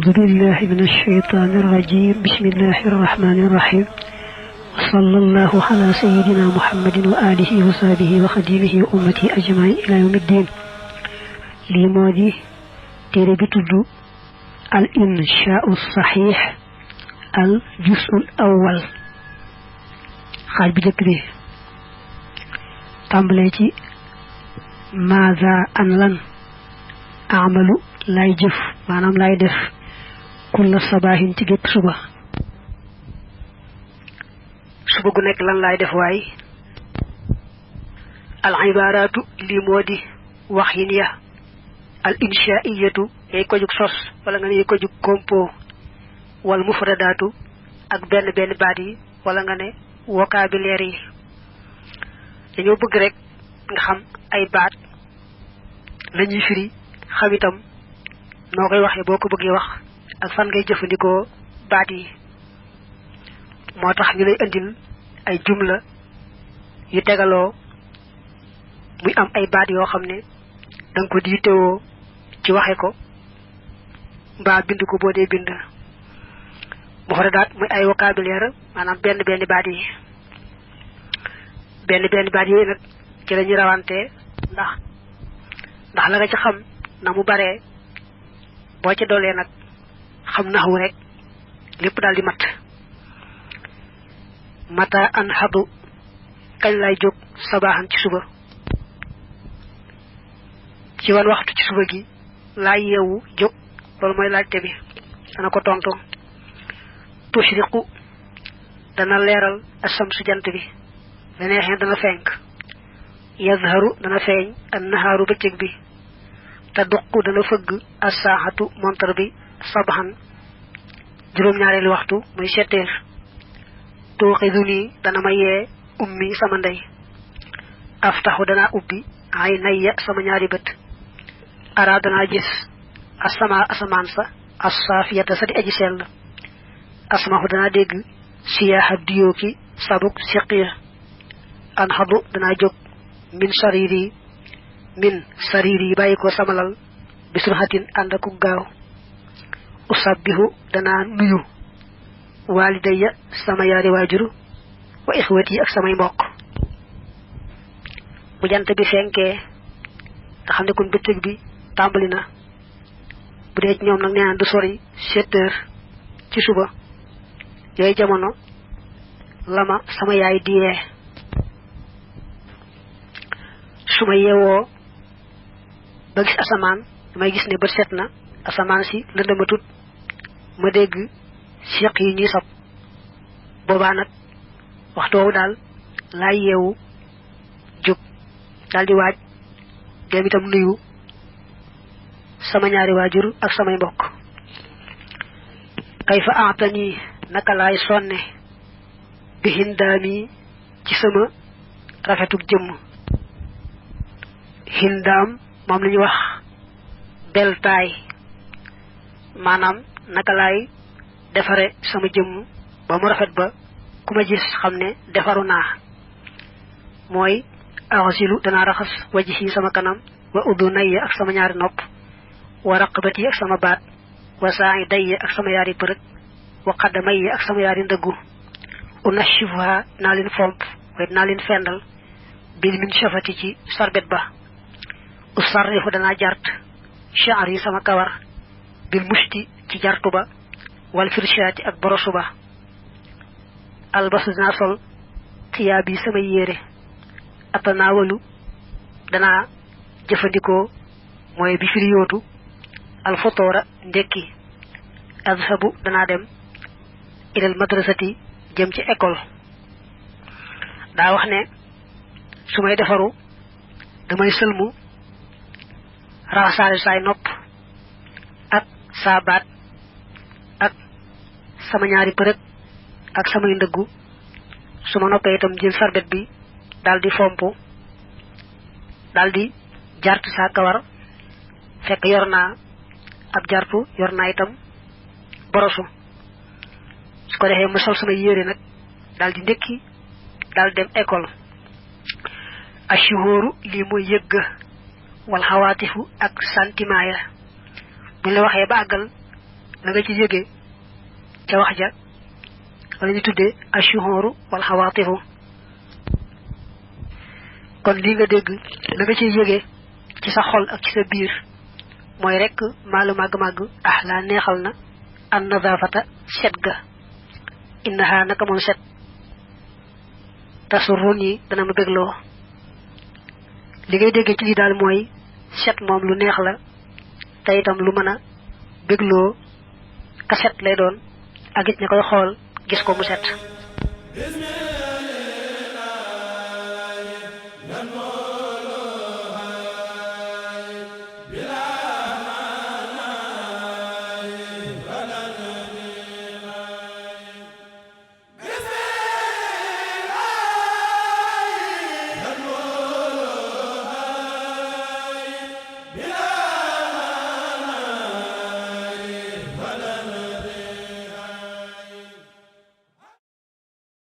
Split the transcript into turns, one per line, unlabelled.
أعوذ بالله من الشيطان الرجيم بسم الله الرحمن الرحيم وصلى الله على سيدنا محمد وآله وصحبه وخديمه وأمته أجمعين إلى يوم الدين لي مودي تيري بتدو الإنشاء الصحيح الجزء الأول خاج بجك بي تامبلي ماذا أن لن أعمل لاي جف manam lay def kull sabahin ci gep suba gu nek lan lay def way al ibaratu li modi waxyin ya al insha'iyatu ay ko juk sos wala nga ne ko juk compo wal mufradatu ak ben baat yi wala nga ne vocabulaire yi dañu bëgg rek nga xam ay baat lañuy firi xam itam nokay waxe boko bëgge wax ak fan ngay jëfëndiko baat yi motax ñu lay andil ay jumla yu tegalo muy am ay baat yo xamne dang ko ditéwo ci waxe ko ba bind ko bo dé bind bu fara daat muy ay vocabulaire manam benn baat yi benn baat yi nak ci lañu rawante ndax la nga ci xam na mu bare bo ci dolé nak xam naxu rek lepp dal di mat mata an hadu kañ lay jog sabahan ci suba ci wan waxtu ci suba gi lay yewu jog lol moy laajte bi dana ko tonto tushriqu dana leral as-samsu jant bi dana xé dana fenk yazharu dana feñ an-naharu bëccëg bi tadukku dana feug as-sahatu montar bi sabahan juroom ñaarelu waxtu muy setel tuqiduni dana maye ummi sama nday aftahu dana ubbi aynaya sama ñaari beut ara dana gis as-sama asaman sa as-safiyata sa di aji sel asmahu dana deg siyaha diyoki sabuk siqir an hadu dana jog min sariri bayiko samalal bisurhatin andaku gaaw usabbihu dana nuyu walidayya sama yaari wajuru wa ikhwati ak samay mbokk bu jant bi fenké da xamne kon bëccëg bi tambali na bu dé ñoom nak néna du sori 7h ci suba yoy jamono lama sama yaay dié suma yewo ba gis asaman may gis ne ba setna asaman si lëndëmatut ma dégg cheikh yi ñi sap boba nak waxto dal la yewu juk dal di waaj dem itam nuyu sama ñaari wajur ak samay mbokk kayfa a'tani naka lay sonne bi hindami ci sama rafetuk jëm hindam mom lañu wax beltay manam naka lay defare sama jëm ba mu rafet ba kuma gis xamne defaruna moy aghsilu dana raxas wajhi sama kanam wa udunayya ak sama ñaari nopp wa raqabati ak sama baat wa sa'idayya ak sama yaari përëk wa qadamayya ak sama yaari ndëggu unashifuha nalin fomp way nalin fendal bil min shafati ci sarbet ba usarrifu dana jart sha'ri sama kawar bil mushti ci jartu ba wal firshati ak borosu ba albasu dana sol tiyabi sama yére atanawalu dana jëfandikoo mooy bi firi yootu al fotora ndekki azhabu dana dem ilal madrasati jëm ci école daa wax ne su may defaru damay sëlmu raxasaale saay nopp ak saa baat ak sama ñaari përëk ak samay ndëggu su ma noppee itam jël sarbet bi daldi fompo daldi jartu sa kawar fekk yorna ab jartu yorna itam borosu su ko defee ma sol sama yére nag daldi ndekki dal dem école ashuhuru li moy yegg wal hawatifu ak sentiment ya bu la waxee ba àggal la nga ci yëgee ca wax ja wala ñu tuddee ashuhuru wal xawaatifu kon li nga dégg la nga ciy yëgee ci sa xol ak ci sa biir mooy rek maalu màgg-màgg la neexal na an nadafata set ga innaha naka moom set tasurruni dana ma bégloo li ngay déggee ci li daal mooy set moom lu neex la te itam lu mën a bégloo ka set lay doon ak it ña koy xool gis ko mu set